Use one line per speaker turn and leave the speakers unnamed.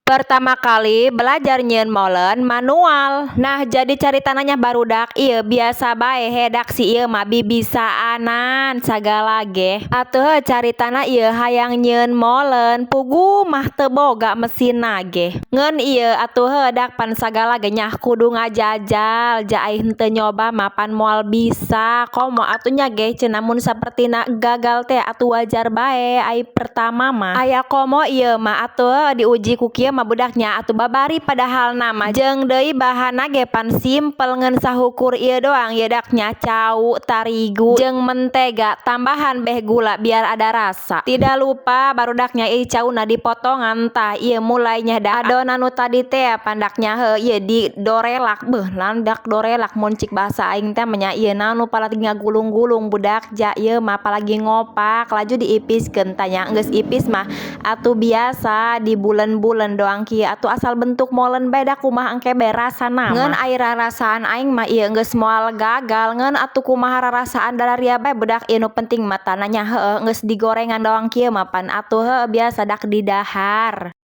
Pertama kali belajar nyieun molen manual. Nah, jadi caritana nya, barudak, ieu biasa bae hedak si ieu mah bibisaanan sagala ge. Atuh heuh, caritana ieu hayang nyieun molen, puguh mah teu boga mesinna ge. Ngeun ieu atuh heuh dak pan sagala ge nya kudu ngajajal, ja ai henteu nyoba mah pan moal bisa. Komo atuh nya ge cenah mun sapertina gagal teh atuh wajar bae, ai pertama mah. Aya komo ieu mah atuh heuh diuji ku kieu mah budaknya atuh babari, padahalna mah jeung deui bahanna ge pan simpel, ngan sahukur ieu doang ye daknya, cau, tarigu, jeung mentega, tambahan beh gula biar ada rasa. Tidak lupa, barudaknya, ieu cauna dipotongan. Tah, ieu mulai nya da adonan nu tadi teh pandaknya heuh ieu didorelak, beuh landak dorelak mun cik bahasa aing teh mah nya. Ieu naon nu palagi ngagulung-gulung, budak, ja ieu mah palagi ngopak, laju diipiskeun. Tah nya, geus ipis mah atuh biasa dibulen-bulen doang kieu atuh, asal bentuk molen bae da kumaha engke bae rasana mah. Ngeun ai rarasaan aing mah ieu geus moal gagal, ngeun atuh kumaha rarasaan dalaria bae, budak, ieu nu penting mah tah nya heueuh geus digorengan doang kieu mah pan atuh heuh biasa dak didahar.